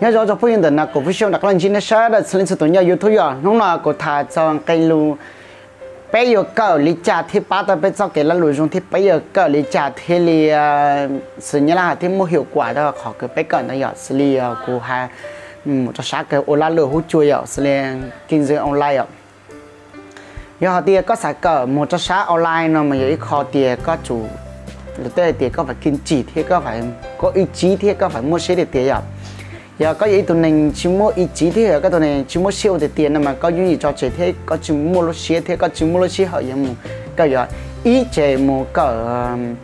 Nyob zoo tsoom phooj ywg ntawm no kuv Fuj Xyooj rov qab los ntsib nej sawv daws txhua leej txhua tus nyob YouTube yom. Hnub no kuv tham txog qee lus peb yuav kawm li cas thiaj pab tau peb txoj kev lag luam zoo thiab peb yuav kawm li cas thiaj li xws Nyab Laj hais thiaj muaj hiu kuam rau qhov kws peb kawm ntawd yom. Xws li kuv hais mus rau sab kawg ua lag luam huab cua yom, xws li kinh doanh online yom. Yog hais tias koj xav kawm mus rau sab online no mas yog ib qho tias koj tsum, lawv tej hais tias koj phải kiên trì thiab koj phải có ý chí thiab koj phải muaj siab tiag tiag yom. Yog koj yog ib tug neeg tsis muaj ý chí thiab yog koj tus neeg tsis muaj siab ua tiag tiag no mas koj yooj yim tso tseg thiab koj tsis muaj lub siab thiab koj tsis muaj lub sij hawm yuav mus kawm yom. Ib txhia mus kawm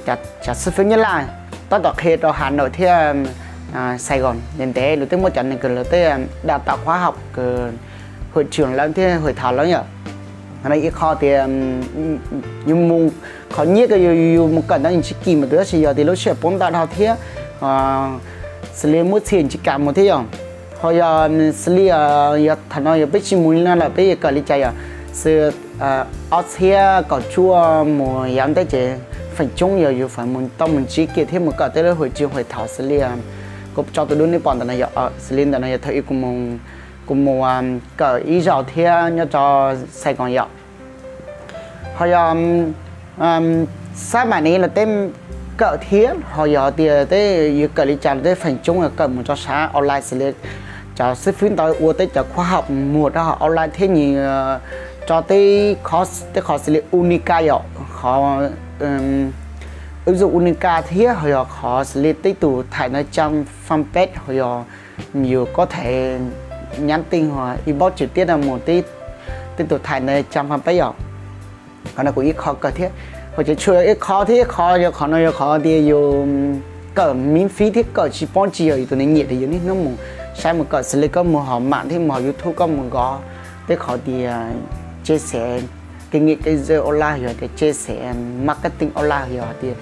cov xib fwb Nyab Laj tab tom qhia rau Hà Nội thiab Sài Gòn ntev ntev, lawv twb muab cov neeg kws lawv tej đào tạo khóa học kws hội trưởng lawm thiab hội thảo lawm yom. Qhov no ib qho tias yus mus, qhov nyiaj kws yus mus kawm ntawd yeej tsis kim mus tab sis yog tias lub sij hawm poob ntau dhau thiab xws li muab txhij tsis kam mus thiab yom. Ho yog xws li yog thaum no yog peb tsis mus li no lawm peb yuav kawm li cas yom? Xws ob txhiab kaum cuaj mus yav ntej ces feem coob yog yus phải mus tau mus ntsib kiag thiab mus kawm tej lub hội trường hội thảo xws li kuv tso tus duab nej pom ntawm no yom, xws li ntawm no yog thaum ub kuv mus kawm ib zaug thiab nyob rau Sài Gòn yom. Ho yog xab mam ne lawv tej kawm thiab ho yog tias tej yuav kawm li cas lawv tej feem coob yog kawm mus rau sab online xws li cov xib fwb ntawd ua tej cov khóa học mus rau hauv online thiab nws tso tej, tej qhov xws li Unica yom, qhov ứng dụng Unica thiab ho yog qhov xws li tej tus thaim ntawd trang fanpage ho yog yus có thể nhắn tin hoặc inbox trực tiếp no mus tej tus thaim ntawd trang fanpage yom. Qhov no kuj ib qho kawm thiab, ho ces tshuav ib qho thiab ib qho yog qhov no yog qhov tias yus kawm miễn phí thiab kawm tsis paub tsis yog yus tus neeg nyiam li yus niaj hnub mus saib mus kawm xws li koj mus hauv mạng thiab mus hauv YouTube koj mus kov tej qhov tias chia sẻ kinh nghiệm kinh doanh online yog tias chia sẻ marketing online yog tias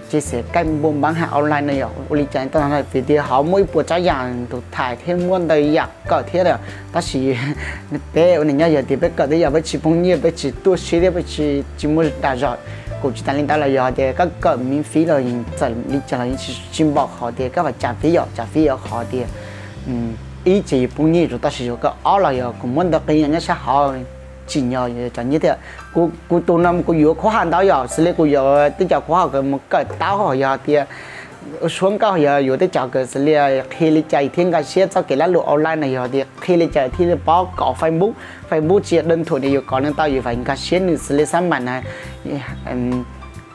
chia sẻ cách buôn bán hàng online no yog ua li cas tau vim tias hauv muaj ib puas tsav yam tus thaim thiab muaj ntau yam kawm thiab tab sis peb ua neeg nyob yog tias peb kawm tej yam peb tsis poob nyiaj peb tsis tuaj siab thiab peb tsis muaj dag zog. Kuj tsis tas li ntawd los yog tias koj kawm miễn phí los txawm li cas los yeej tsis npaum qhov tias koj phải trả phí yom, trả phí yog qhov tias ib ces yus poob nyiaj rau tab sis yog koj ob los yog kuv muab ntau qee yam nyob sab hauv tsim nyog yus cov nyiaj thiab. Kuv tus no kuv yuav khóa học ntau yom, xws li kuv yuav tej cov khóa học kws mus kawm taub ho yog tias suab nkauj yog yuav tej cov kws xws li qhia li cas thiaj nkag siab txoj kev lag luam online no yog tias qhia li cas thiaj li paub kov Facebook, Facebook tsis yog đơn thuần tias yus kov nws tau, yus phải nkag siab nws xws li xab mam na,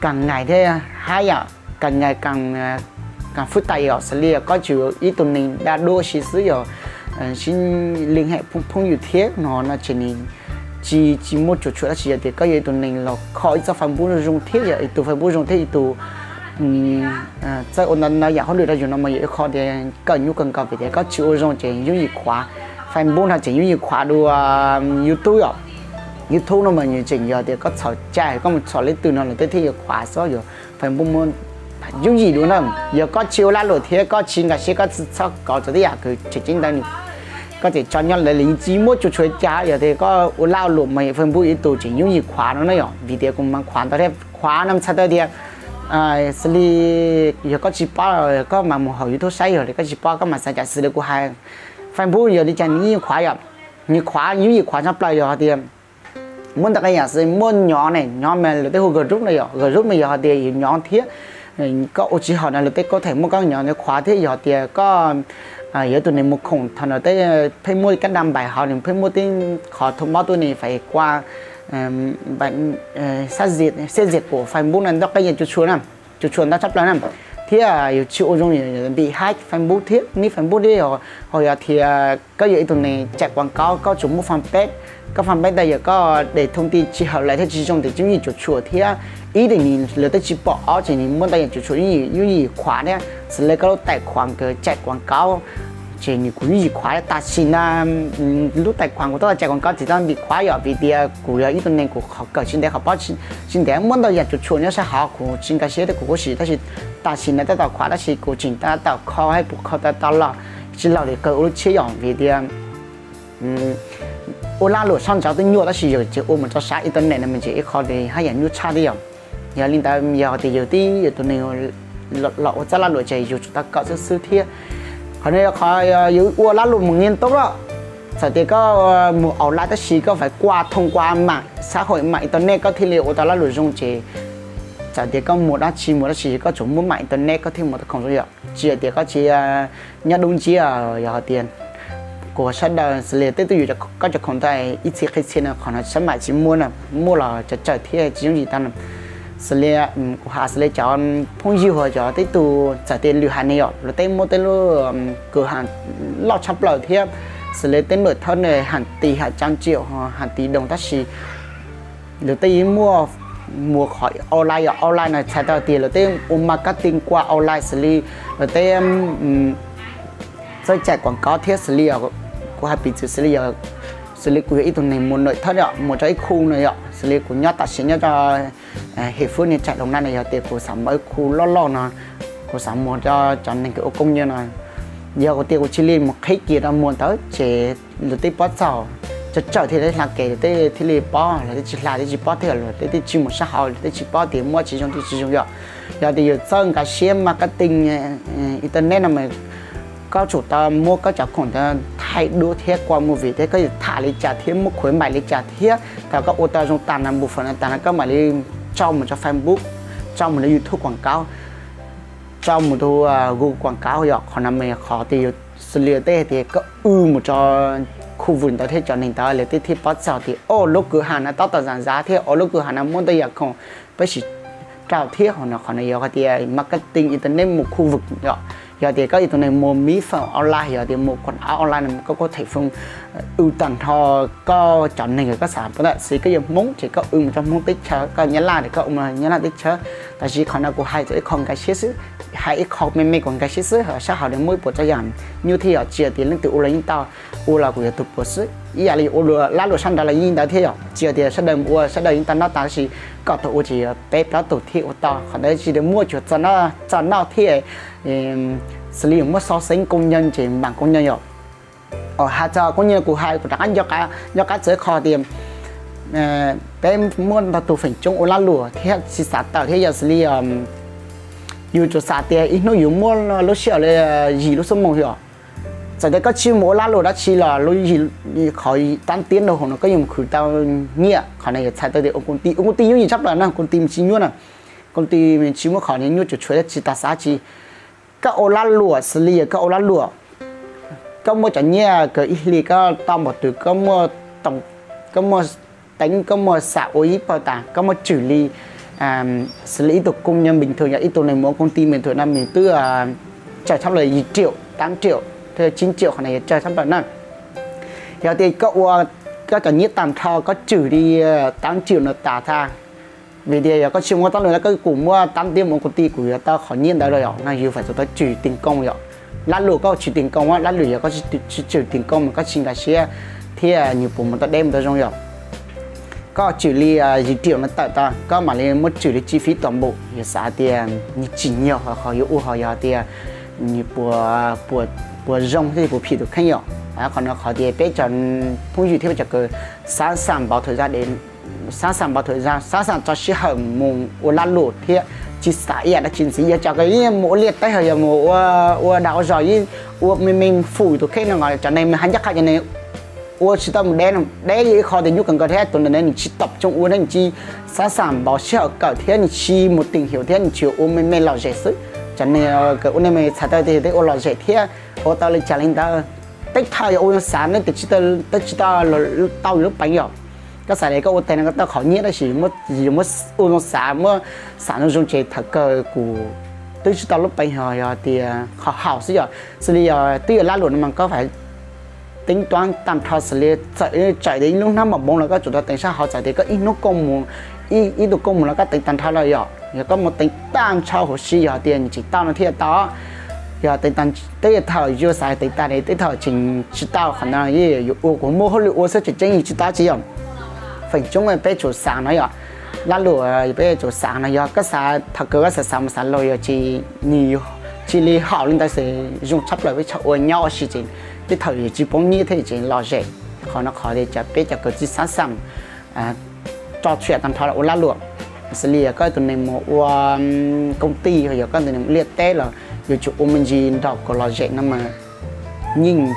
càng ngày thiab hab yom, càng ngày càng phức tạp yom, xws li koj tsuas ib tug neeg dag duab si xwb yog sib liên hệ phooj ywg thiab no no ces nws tsis, tsis muaj cuam tshuam tab sis yog tias koj yog ib tug neeg los kho ib txoj Facebook zoo thiab yog ib tug Facebook zoo thiab ib tug txawj ua ntau ntau yam hauj lwm rau yus no mas yog ib qho tias kawm nyuaj kawg nkaus vim tias koj tsis ua zoo ces yooj yim khuav. Facebook no ces yooj yim khuav dua YouTube yom. YouTube no mas nws tseem yog tias koj txhom cai koj mus txhom leej twg no lawm tej thiaj yuav khuav xwb, yog Facebook muab yooj yim dua na. Yog koj tsis ua lag luam thiab koj tsis nkag siab koj txhob kov txog tej yam kws tseem ceeb ntawd, koj tseem tso nyob lawv li tsis muaj cuam tshuam cas. Yog tias koj ua lag luam mas Facebook ib tug tseem yooj yim khuav no na yom, vim tias kuv mas khuav ntau thiab. Khuav no txhais tau tias xws li yog koj tsis paub koj mas mus hauv YouTube saib, yog li koj tsis paub koj mas xav cas xws li kuv hais, Facebook yog li cas nws yooj yim khuav yom. Nws khuav yooj yim khuav tshaj plaws yog hais tias muaj ntau qee yam xws muaj nyob ne, nyob mas lawv tej hu group no yom, group mas yog hais tias yus nyob thiab koj ua tsis haum no lawv tej có thể muab koj nyob ntawd khuav thiab. Yog tias koj yog tus neeg mus khoom thaum no tej pheej muaj các đăng bài hauv nws pheej muaj tej qhov thông báo tuaj nws phải qua xét duyệt của Facebook no ntau qee yam cuam tshuam na, cuam tshuam ntau tshaj plaws na. Thiab yus tsis ua zoo bị hack Facebook thiab, nick Facebook thiab. Ho yog tias koj yog ib tug neeg chạy quảng cáo, koj tsuas muaj fanpage, koj fanpage ntawd yog koj để thông tin tsis hợp lệ thiab tsis zoo ces yooj yim cuam tshuam thiab. Ib ces nws lawv tej tsis pom, ob ces nws muaj ntau yam cuam tshuam yooj yim khuav thiab. Xws li koj lub tài khoản kws chạy quảng cáo ces nws kuj yooj yim khuav. Tam sim no lub tài khoản kuv tab tom chạy quảng cáo tsis tau bị khóa yom, vim tias kuv yog ib tug neeg kuv qhov kawm tsis ntev, qhov paub tsis ntev, muaj ntau yam cuam tshuam nyob sab hauv kuv tsis nkag siab thiab kuv kuj siv, tab sis tam sim no tab tom khuav tab sis kuv tseem tab tom kho hab puas kho tau tau los tsis laug li kawg ua lub tshiab yom, vim tias ua lag luam sab ntsov twb nyuaj tab sis yog tseem ua mus rau sab internet no mas tseem ib qho li hab yam nyuaj tshaj thiab yom. Yog li ntawd yog tias yus twb yog tus neeg los ua txoj lag luam ces yus tsum tau kawm xwb xwb thiab. Qhov no yog qhov yus ua lab lus mus nyiaj tub lawm. Txawm tias koj mus online tab sis koj fais qua thoo qua mam xab hawm mam internet koj thiaj li ua tau lab lus zoo ces txawm tias koj mus dab tsi mus dab tsi koj tsuas muaj mam internet koj thiaj mus tau khoom zoo yom. Tsis yog tias koj tsis nyob dub nciab, yog hais tias kuv sawv daws xws li tej twj ywm koj cov khoom ntawd ib txhia qhib txhia no qhov no sab mam tsis muaj na, muaj los tsawg tsawg thiab tsis yooj yim tag na. Xws li kuv has xws li cov phooj ywg uas cov tej tug txawm tias lwm haiv neeg yom, luag tej muaj tej lub kwv ham loj tshaj plaws thiab xws li tej npawm thawj ne ham tis ham tsa tsiam ham tis doos tab sis luag tej yeej muaj mus qhov online yom, online no txhais tau tias luag tej ua marketing qua online xws li luag tej txawj cais quảng cáo thiab xws li kuv hais piv txwv xws li yog, xws li kuv yog ib tug neeg mus npawm thawj yom, mus rau ib khu no yom, xws li kuv nyob tam sim nyob rau Hiệp Phước, Nhân Trạch, Đồng Nai no yog tias kuv xav mus ib khu loj loj no, kuv xav mus rau cov neeg kws ua công nhân no, yog tias kuv cia li mus qhib kiag rau mus ntawd ces luag tej pov txog tsawg tsawg thiaj li hla kev, luag tej thiaj li pov, luag tej tsis hla thiab tsis pov thiab luag tej tsis mus sab hauv, luag tej tsis pov tias muaj tsis zoo thiab tsis zoo yom. Yog tias yus txawj nkag siab marketing internet no mas koj tsum tau muab koj cov khoom ntawd thaij duab thiab qua movie thiab koj yuav tham li cas thiab muab khuv maim li cas thiab thaum koj ua tau zoo tag no, bộ phận no tag no koj mam li tso mus rau Facebook, tso mus rau YouTube quảng cáo, tso mus rau Google quảng cáo yom. Qhov no mas yog qhov tias yus xws li tej hais tias koj w mus rau khu vực ntawd thiab cov neeg ntawd lawv tej thiaj pov txog tias o lub kwv ham no tab tom zam zav thiab o lub kwv ham no muaj ntau yam khoom peb sim rau thiab. Qhov no, qhov no yog hais tias marketing internet mus khu vực yom. Yog tias koj ib tug neeg mus mỹ phẩm online, yog tias mus quần áo online no koj kuj them foo w tag nrho koj cov neeg koj xav pov tam sis koj yog Hmoob ces koj w mus rau Hmoob teb chaws, koj Nyab Laj ces koj mus Nyab Laj teb chaws. Tab sis qhov no kuv hais txog ib qho nkag siab xwb, hais ib qho me me kuv nkag siab xwb, sab hauv no muaj ib puas tsav yam nyuaj thiab yom. Tsis yog tias leej twg ua los yeej tau, ua los kuv yog tus puas xwb, ib yam li ua lab luam sab nraud los yeej ntawd thiab yom. Tsis yog tias sawv daws mus ua sawv daws yeej tau noj tas tab sis kom tau ua ces yog peb plaub tug thiaj ua tau. Qhov ntawd tsis muaj cuag txog noj thiab, xws li yus muab so sánh công nhân ces bằng công nhân yom. Hais txog công nhân kuv hais kuv rov qab nco qab txog qhov tias peb muaj ntau tus feem coob ua lab luam thiab tsis xav tawm thiab yog xws li yus tsuas xav tias ib hnub yus muaj lub sij hawm li yim lub xuab moos yom. Txawm tias koj tsis mus ua lab luam dab tsi los lub qhov tám tiếng đồng hồ no koj yeej mus khwv tau nyiaj. Qhov no yog txhais tau tias ua công ty, ua công ty nyuaj tshaj plaws na, công ty tsis nyuaj na, công ty tsis muaj qhov nyuaj tsuas tshuav tsis tas xav tsi. Koj ua lab luam xws li yog koj ua lab luam, koj muaj cov nyiaj kawg ib hlis koj tau npaum twg, koj muaj, koj muaj teev, koj muaj xam ua ib pawg tas, koj muaj tswm li xws li ib tug công nhân bình thường yog ib tug neeg mus ua công ty bình thường no nws twb tsawg tshaj plaws yim triệu, tám triệu, chín triệu, qhov no yog tsawg tshaj plaws na. Yog tias koj ua, koj cov nyiaj tag nrho koj tswm li tám triệu no tas tag, vim tias yog koj tsis muaj txoj lus no koj kuj muaj tám tiếng mus ua công ty kuv yuav tau qhov nyiaj ntawd los yom, no yus phải tau tswm tiền công yom. Lab luam koj tswm tiền công, lab luam yog koj tsis tswm tiền công mas koj tsis nkag siab thiab nws puas mus tau deb mus tau zoo yom. Koj tswm li yim triệu no tawm tag koj mam li muab tswm li chi phí toàn bộ, yog xav tias nws tsim nyog qhov yuav ua ho yog tias nws puas, puas zoo thiab puas phim tus kheej yom. Qhov no qhov tias peb cov phooj ywg thiab peb cov kws sẵn sàng bỏ thời gian để, sẵn sàng bỏ thời gian, sẵn sàng tso sij hawm mus ua lab luam thiab tsis xav ib yam dab tsi ntxiv. Yog cov kws yeej mus ua liaj teb ho yog mus ua dag ua zog yeej ua me me fum tus kheej no, cov neeg mas hais ncaj qha cov neeg ua tsis tau mus deb no, deb yog ib qho tias nyuaj kawg nkaus thiab tus ntawd nws tsis tập trung ua thiab nws tsis sẵn sàng bỏ sij hawm kawm thiab nws tsis mus tìm hiểu thiab nws tsuas ua me me lom zem xwb. Cov neeg kws ua nej mas txhais tau tias tej ua lom zem thiab ua tau li cas li ntawd, teb chaws yog ua zoo xav ne, tsis tau tau lub peev yom. Koj xav tias koj ua teg no koj tau qhov nyiaj tab sis yus muab ua zoo xav, muab xav zoo zoo ces thaum kawg kuj twb tsis tau lub peev ho yog tias qhov haum xwb yom. Xws li yog twb yog lab luam no mas koj phải tính toán tag nrho xws li txawm tias ib lub hnab mos npoov los koj tsum tau teev sab hauv, txawm tias koj ib hnub koj mus, ib tug koj mus los koj teev tag nrho los yom, yog koj mus teev tag nrho huv si yog tias nws tseem tau no thiaj tau. Yog teev tag, twb yog thaum yus xav teev tag ne, twb thaum tseem tsis tau. Qhov no yog ua kuv muaj hauj lwm ua xwb, tseem tseeb yus tsis tau tsi yom. Feem coob peb tsum xav no yom, lab luam peb tsum xav no yog koj xav thaum kawg koj xav xav mus xav los yog tsis, nws cia li haum li ntawd xwb zoo tshaj plaws peb tshaj ua nyob ua si ces tej thaum yus tsis poob nyiaj thiab tseem lom zem. Qhov no qhov tias peb cov kws tsis sẵn sàng tso tswm tag nrho los ua lab luam. Xws li yog koj tus neeg mus ua công ty, yog koj tus neeg mus liaj teb los yus tsum ua me ntsis nrog kom lom zem no mas yeej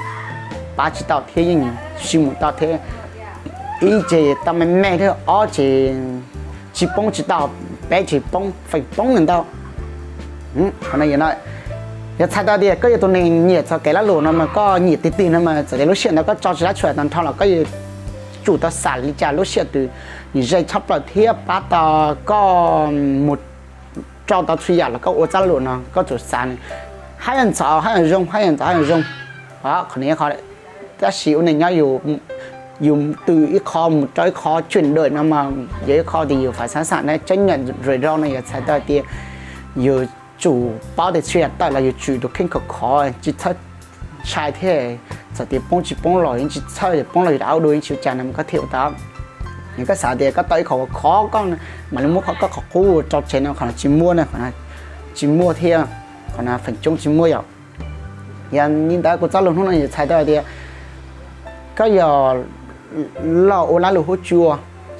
pab tsis tau thiab yeej sib mus tau thiab. Ib ces tau me me thiab, ob ces tsis poob tsis tau, peb ces poob feem poob ntau. Qhov no yog txhais tau tias koj yog tus neeg nyiam txog kev lag luam no mas koj nyiam tiag tiag no mas txawm tias lub sij hawm ntawd koj tso tsis dab tsi tag nrho los koj yuav tsum tau xam li cas lub sij hawm twg nws ze tshaj plaws thiab pab tau koj mus rau tau txhua yam los koj ua txoj lag luam no koj tsum xav haj yam ntxov haj yam zoo, haj yam ntxov haj yam zoo. Qhov no yog qhov, tab sis ua neeg nyob yus, yus từ ib qho mus rau ib qho chuyển đổi no mas yog ib qho tias yus phải sẵn sàng ne, chấp nhận rủi ro no yog txhais tau tias yus tsum paub tias txhua yam tawm los yus tsum tus kheej khov khov tsis txhawj ntshai thiab. Txawm tias poob tsis poob los yeej tsis txhawj, poob los yus rov ua dua yeej tsis ua cas no mas koj thiaj ua tau. Yog koj xav tias koj tau ib qho khov koj mam li muab koj qhov qub rau tseg no qhov no tsis muaj na, qhov no tsis muaj thiab, qhov no feem coob tsis muaj yom. Yog li ntawd kuv txoj lus hnub no yog txhais tau tias koj yog los ua lag luam huab cua,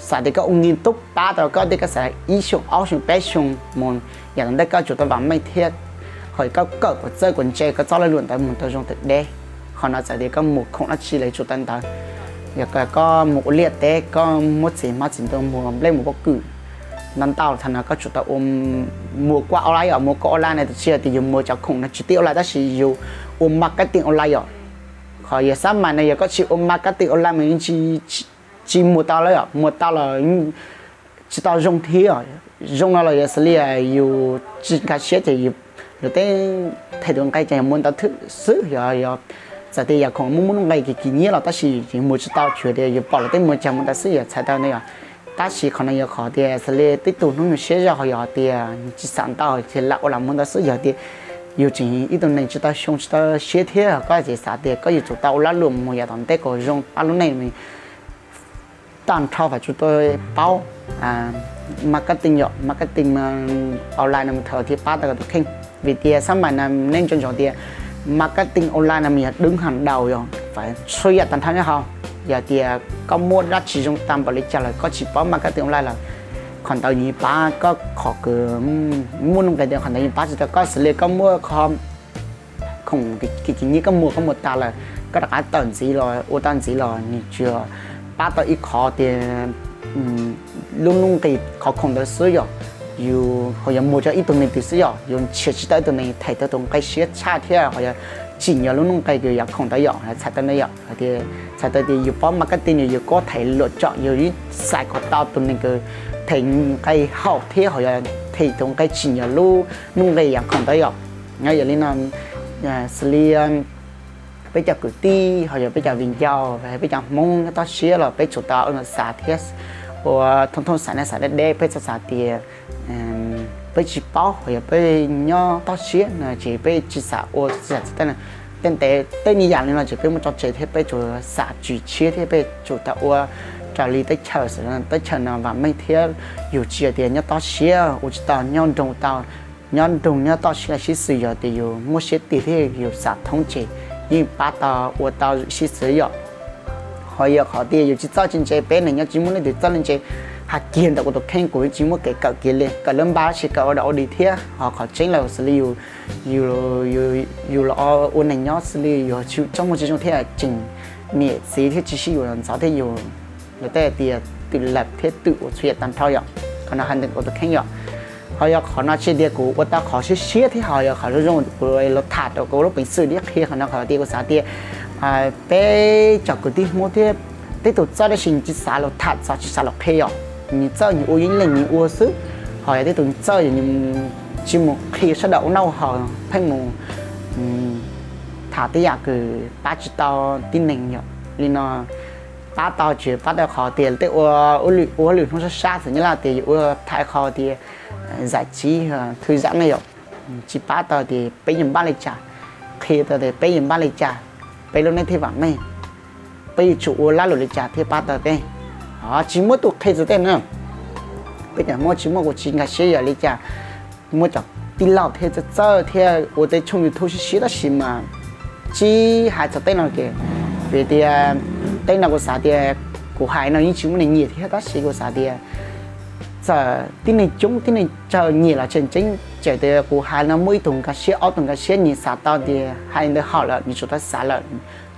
xav tias koj ua nkim tub pab tau koj tej, koj xav ib xyoo ob xyoo peb xyoo mus, yam ntawd koj tsum tau vam meej thiab, ho koj kawm kom txawj kom ntse koj txoj lag luam ntawd mus tau zoo tau deb. Qhov no txawm tias koj mus khoom dab tsi los tsum tau ntawd. Yog koj mus ua liaj teb, koj muab txiv hmab txiv ntuag muag nplej mus pob kws ntau ntau, thaum no koj tsum tau ua, mus koj online yom, mus koj online no tiam sis tias yus mus cov khoom no tsis tib online tab sis yus ua marketing online yom. Qhov yog xab mais no yog koj tsis ua marketing online mas yeej tsis mus tau lawm yom, mus tau los tsis tau zoo thiab. Zoo no los yog xws li yus tsis nkag siab ces yus, luag tej them tus nqe ces yog muaj ntau thwm xwb, yog, yog txawm tias yam khoom muaj muaj nuj nqes kim kim nyiab los tab sis yus mus tsis tau, tsuas tias yus pom luag tej muag ces muaj ntau xwb yog txhais tau no yom. Tab sis qhov no yog qhov tias xws li tej tus hnub nyoog siab zog ho yog tias tsis xam ntau ces lam ua lam muag ntau xwb, yog tias yus tseem ib tug neeg tsis tau xyoo tsis tau siab thiab koj tseem xav tias koj yuav tsum tau ua lag luam mus yav tom ntej kom zoo pab lub neej tag nrho, vam tsum tau paub marketing yom, marketing online no thaum thiaj pab tau koj tus kheej. Vim tias xab mais no nej nco ntsoov tias marketing online no mas yog đứng hàng đầu yom, txhua yam tag nrho nyob hauv. Yog tias koj muaj dab tsi zoo tag npaum li cas los koj tsis paub marketing online los qhov ntawd yeej pab koj qhov kws muaj nuj nqes tias qhov ntawd yeej pab tsis tau koj, xws li koj muaj qhov khoom kim kim nyiab koj muag koj muag tas lawm, koj rov qab tawm ntxiv los ua tau ntxiv los nws tsuas pab tau ib qho tias lub nuj nqis qhov khoom ntawd xwb yom. Yus ho yog muag rau ib tug neeg twg xwb yom, yus nrhiav tsis tau ib tug neeg them tau tus nqe siab tshaj thiab ho yog tsim nyog lub nuj nqis kws yam khoom ntawd yom, txhais tau no yom. Txhais tau tias yus paub marketing no yus có thể lựa chọn, yus yeej xaiv kom tau tus neeg kws them nqe haum thiab ho yog them tus nqe tsim nyog lub nuj nqis yam khoom ntawd yom. Yog li no, xws li peb cov kwv tij ho yog peb cov viv ncaus, peb cov Hmoob nyob toj siab los peb tsum tau xav thiab ua thooj thooj xav nej xav deb deb, peb txhob xav tias peb tsis paub ho yog peb nyob toj siab no ces peb tsis xav ua tsis xav txog tej no. Tej ntev tej me yam li no ces peb muab tso tseg thiab peb tsum xav tswm tshiab thiab peb tsum tau ua raws li teb chaws, teb chaws no vam meej thiab yus tsis yog tias nyob toj siab ua tsis tau, nyob nroog tau, nyob nroog nyob toj siab los sib xws, yog tias yus muaj siab tiag thiab yus xav thoob ces yeej pab tau ua tau sib xws yom. Ho yog qhov tias yus tsis txawj tsis ntse, peb neeg nyob tsis muaj leej twg txawj leej ntse, hais kiag ntawm kuv tus kheej kuv yeej tsis muaj kev kawm kiag li, kawm lab npab tab sis kawm ua dog ua dig thiab. Ho qhov tseeb los xws li yus, yus los ua neeg nyob xws li yus tsis txawj muaj tsis zoo thiab tseem niam txiv thiab tsis sib yuav ntxov thiab yus, lawv tej tias twm lawm thiab twm ua txhua yam tag nrho yom. Qhov no hais ntawm kuv tus kheej yom. Ho yog qhov no tsis tias kuv ua tau qhov siab siab thiab ho yog qhov zoo zoo kuv los tham rau kuv lub peev xwm thiab qhia qhov no, qhov tias kuv xav tias peb cov kwv tij Hmoob thiab tej tus txawj tab sis nws tsis xav los tham txog tsis xav los qhia yom. Nws txawj nws ua yeej leej nws ua xwb. Ho yog tej tus txawj tsis mus qhia sawv daws ua noj ua haus, pheej mus tham tej yam kws pab tsis tau tib neeg yom. Li no pab tau tsis pab tau, qhov tias tej ua, ua hauj lwm hnub sab sab xwb nyab laj tias yus ua tham qhov tias giải trí thư giãn ne yom. Tsis pab tau tias peb yuav npaj li cas, qhia tau tias peb yuav npaj li cas, peb lub neej thiaj vam meej, peb yuav tsum ua lag luam li cas thiaj pab tau peb. Tsis muaj tus qhia txog tej na. Peb cov Hmoob tsis muaj, kuv tsis nkag siab yog li cas, muaj cov tij laug thiab txawj txawj thiab ua tej tshooj YouTube siab siab tab sis mas tsis hais txog tej no ces, vim tias tej no kuv xav tias kuv hais no yeej tsis muaj neeg nyiam thiab tab sis kuv xav tias Txawm tib neeg coob tib neeg tsawg nyiam los tseem ceeb, txawm tias kuv hais no muaj ib tug nkag siab ob tug nkag siab nyias xav tau tias hais ntawd haum lawm nws tsum tau xav lawm,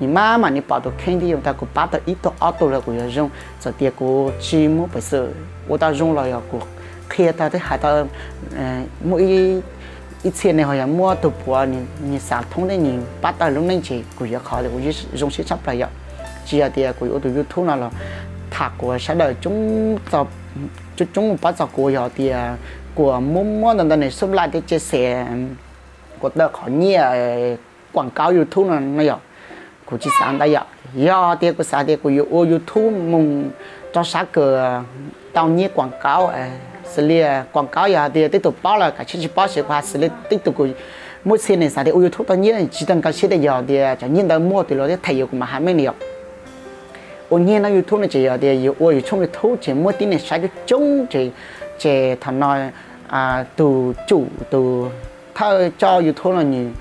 nws mam mam nws pom tus kheej thiab yog tau kuv pab tau ib tug ob tug los kuv yuav zoo. Txawm tias kuv tsis muaj peev xwm ua tau zoo los yog kuv qhia tau thiab hais tau muaj ib txhia neeg ho yog muaj tus puav nws xav thoob thiab nws pab tau lub neej ces kuv yuav qhov tias kuv zoo siab tshaj plaws yom. Tsis yog tias kuv yuav ua tus YouTube no los tham kuv sawv daws coob coob mus pab txog kuv, yog tias kuv muab muab ntau ntau nws xub laj thiab tse xes kuv tau qhov nyiaj kuam kaub YouTube no no yom. Kuv tsis xav ntawd yom. Yog tias kuv xav tias kuv yuav ua YouTube mus rau sab kawg tau nyiaj kuam kaub, xws li kuam kaub yog tias tej tus paub los kav tsij tsis paub, xws li kuv hais xws li tej tus kuv muaj txhia neeg xav tias ua YouTube tau nyiaj tsis tau nkag siab tias yog tias cov nyiaj ntawd muaj twg los thiab them yus kuv mam hais meej li yom. Ua nyiaj no YouTube no ces yog tias yus ua yus tshooj YouTube ces muaj tib neeg saib coob coob ces thaum no tus tsum tus thawj coj YouTube no nws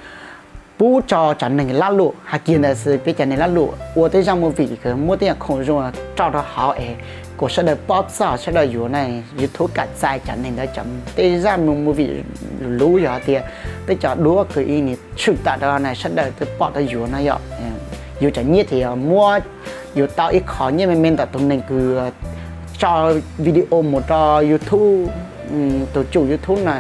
pub rau cov neeg laj luam hais kiag ntawd xwb, peb cov neeg laj luam ua tej zaj movie kws muab tej yam khoom zoo rau rau hauv es kom sawv daws pom txog sawv daws yuav na, YouTube kam txais cov neeg ntawd cov tej zaj movie luv luv yog tias tej cov duab kws ib nws tshwm tam rau na sawv daws twb pom tau yuav no yom. Yus cov nyiaj ces yog muab yus tau ib qho nyiaj me me ntawm tus neeg kws tso video mus rau YouTube, tus tsum YouTube no,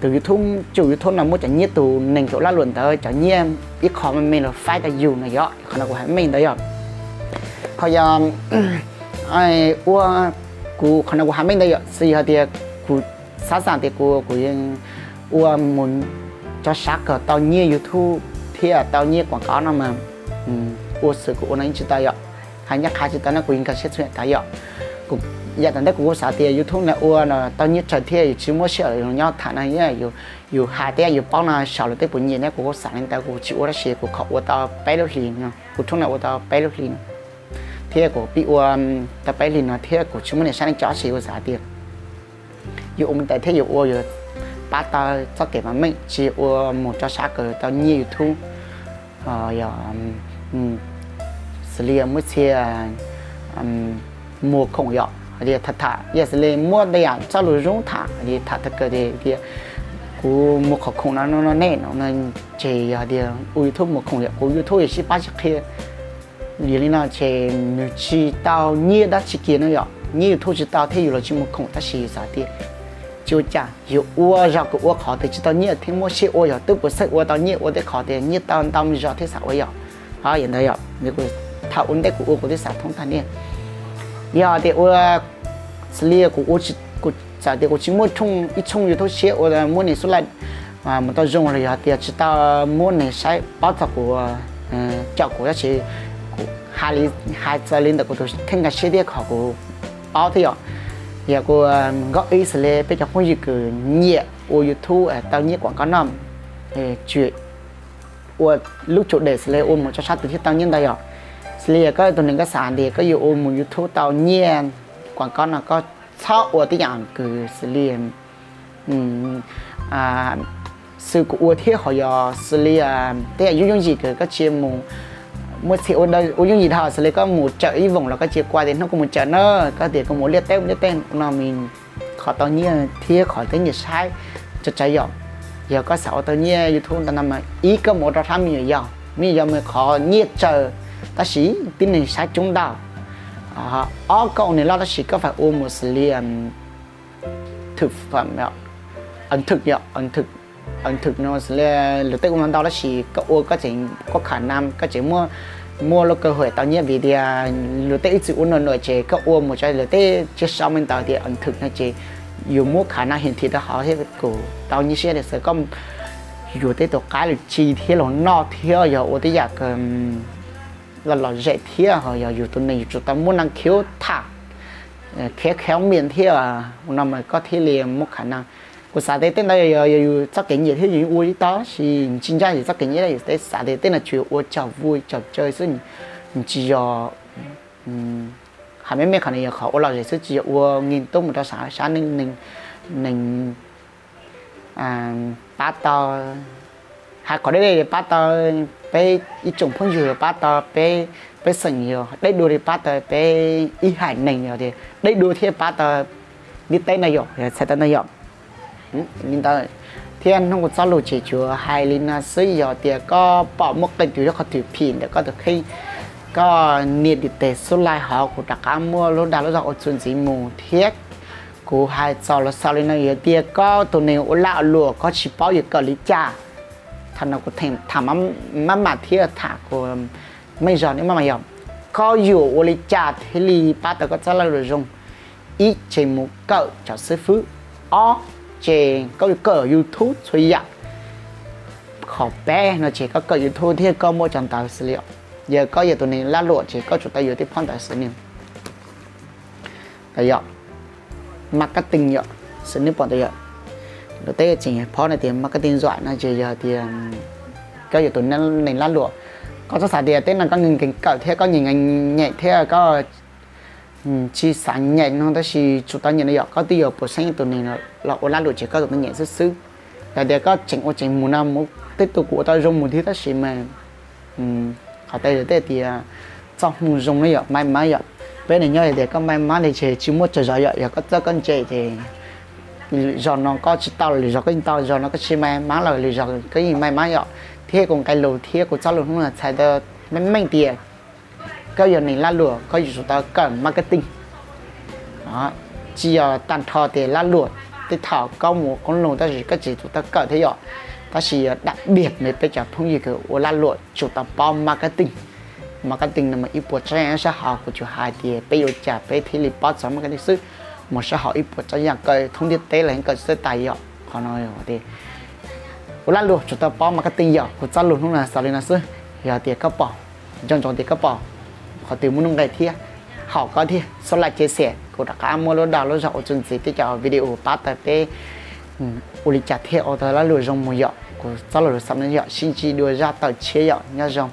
tus YouTube tsum YouTube no muab cov nyiaj tus neeg kws ua laj luam ntawd cov nyiaj ib qho me me los faib rau yus no yom. Qhov no kuv hais meej ntawd yom. Ho yog ua kuv qhov no kuv hais meej ntawd yom, xws yog tias kuv xav xav tias kuv kuv ua mus rau sab kawg tau nyiaj YouTube thiab tau nyiaj kuam kaub no mas ua xwm kuv ua no yeej tsis tau yom. Hais ncaj qha tsis tau no kuv yeej nkag siab txhua yam tas yom. Yam tom ntej kuv kuv xav tias YouTube no ua no tau nyiaj tsawg thiab yus tsis muab sij hawm nyob tham no, yus hais tej yam yus paub no saum lawv tej puas nyiam ne, kuv kuv xav li ntawd kuv tsis ua tab sis kuv kho ua tau peb lub hlis no, kuv tshooj no ua tau peb lub hlis no thiab kuv pib ua tau peb hlis no thiab kuv tsis muaj neeg saib neeg cov sis kuv xav tias yus ua me ntawd thiab yus ua yus pab tau txoj kev vam meej tsis ua mus rau sab kawg tau nyiaj YouTube. Yog xws li muaj txhia muag khoom yom, hais tias tham tham yog xws li muab tej yam txoj lus zoo tham hais tias tham tag kawg tias kuv muag qhov khoom no no nej no no, ces yog tias ua YouTube muag khoom yom, kuv YouTube yog sib pab sib qhia. Yog li no ces nws tsis tau nyiaj dab tsi kiag no yom, nyiaj YouTube tsis tau thiab yus los tsis muag khoom tab sis xav tias tsis ua cas, yus ua zog kuv ua qhov tias tsis tau nyiaj thiab muab siab ua yog twb puas xeej ua tau nyiaj ua tej qhov tias nyiaj tau ntau me zog thiab xav ua yom. Yog ntawd yom, thaum ua ntej kuv ua kuv twb xav thoob tag nyiaj. Yog tias ua xws li kuv ua, kuv txawm tias kuv tsis muaj tshooj ib tshooj YouTube tshiab ua muab neeg xub laj mus tau zoo los yog tias tsis tau muab neeg saib paub txog kuv, caum kuv tab sis hais li, hais txog li ntawm kuv tus kheej nkag siab thiab qhov kuv paub thiab yom. Yog kuv nkauj ib xws li peb cov phooj ywg kws nyiam ua YouTube tau nyiaj kuam kaub no, tsuas ua lub tsum dem xws li ua mus rau sab twg thiaj tau nyiaj ntau yom. Xws li yog koj tus neeg koj xav tias koj yuav ua mus YouTube tau nyiaj kuam kaub no koj txhob ua tej yam kws xws li xws kuv ua thiab ho yog xws li tej yam yooj yooj yim kws koj tsis mus muaj txhia ua yooj yim dhau xws li koj mus tsawm ib voos los koj cia kuv tias hnub koj mus tsawm na, koj tias koj mus liaj teb mus liaj teb no mas qhov tau nyiaj thiab qhov teb nyiaj saib tsawg tsawg yom. Yog koj xav ua tau nyiaj YouTube ntau no mas ib koj mus ua rau sab me nyuam yaus, me nyuam yaus mas qhov nyiaj tsawg tab sis tib neeg saib coob ntau. Ob koj ua neeg loj tab sis koj fais ua mus xws li thwm fam, thwm, thwm no xws li luag tej ua ntau ntau tab sis koj ua koj tseem koj kham na koj tseem muaj lub kawg huam tau nyiaj vim tias luag tej ib txwm ua nuam nuam ces koj ua mus rau luag tej tsiaj sau me ntawd tias thwm no ces yus muab kham na hiam thim rau hauv thiab kuj tau nyiaj siab tias xwb koj yuav tej tus qaib lwm tsi thiab los noj thiab yog ua tej yam kws lom lom zem thiab ho yog yus tus neeg yus tsum tau muaj neeg khiav tham, khiav khiav miam thiab no mas koj thiaj li muaj kham na. Kuv xav tias tej ntawd yog yus txoj kev nyiam thiab yus ua ib tog sis tsis ncaj yus txoj kev nyiam, yus xav tias tej no tsuas yog ua tsaug vui tsaug cawv xwb, tsis yog, hais me me qhov no yog qhov ua lom zem xwb tsis yog ua nkees tub mus rau sab neeg, neeg pab tau, hais qhov deb deb pab tau peb ib tsoom phooj ywg, pab tau peb, peb xeem, yog deb dua li pab tau peb ib haiv neeg, yog tias deb dua thiab pab tau ntiaj teb no yom, txhais tau no yom. Li ntawd, thiab hnub kuv txoj lus ces tsuas hais li no xwb. Yog tias koj pom muaj qee tus ib qho twg phim ntawm koj tus kheej, koj nias tiv tes subscribe hov, kuv rov qab muaj lub dag lub zog ua txuas ntxiv mus thiab. Kuv hais txaus los xaus li no, yog tias koj tus neeg ua lag luam koj tsis paub yuav kawm li cas, thaum no kuv tham maj mam thiab tham kuv meej zog nej maj mam yog, koj yuav ua li cas thiaj li pab tau koj txoj lag luam zoo? Ib, tseem mus kawm cov xib fwb. Ob, ces koj yuav kawm YouTube txhua yam. Qhov peb no ces koj kawm YouTube thiab koj muaj cov ntawv xwb li os. Yog koj yog tus neeg lag luam ces koj tsum tau yuav tej phau ntawv xwb ni. Yog marketing yom, xwb nej pom ntawd yom. Lus teb tseem phob no tias marketing giỏi no ces yog tias koj yog tus neeg lag luam, koj txhob xav tias tej no koj nkees kawm thiab koj nyiam nyem thiab koj tsis xav nyem no tab sis tsum tau nyem no yom. Koj twb yuav puas xeeb tus neeg los ua lag luam ces koj tsum tau nyem xwb xwb. Yog tias koj tseem ua tseem mus no mus tej tus kuj ua tau zoo mus thiab tab sis mas qhov tias tej tias txoj hmoo zoo no yom, may mab yom. Peb neeg nyob tias koj may mab li ces tsis muaj tsawg zog yom, yog koj txawj koj ntse ces zog no koj tsis tau lwm zog koj yeej tau, zog no koj tsis may mab lawm lwm zog koj yeej may mab yom. Thiab kuv nqe lus thiab kuv txoj lus hnub no txhais tau meej meej tias koj yog neeg lag luam koj yuav tsum tau kawm marketing. Tsis yog tag nrho tias lag luam tej thaum koj mus qoob loo tab sis koj tseem tsum tau kawm thiab yom. Tab sis yog dam diag me peb cov phooj ywg kws ua lag luam tsum tau paub marketing. Marketing no mas ib puas tsav yam sab hauv, kuv tsuas hais tias peb yuav ua cas peb thiaj li paub txog marketing xwb. Mas sab hauv ib puas tsav yam kawm thoob ntiaj teb los yeej kawm tsis tag yom. Qhov no ua lag luam tsum tau paub marketing yom. Kuv txoj lus hnub no xaus li no xwb. Yog tias koj pom, nco ntsoov tias koj pom qhov twg muaj nuj nqis thiab haum koj thiab subscribe chia sẻ, kuv rov qab muaj lub dag lub zog ua txuas ntxiv tej cov video pab tau peb ua li cas thiaj ua tau lag luam zoo mus yom. Kuv txoj lus xaus no yom, sib ntsib dua zaj tawm tshiab yom, nyob zoo.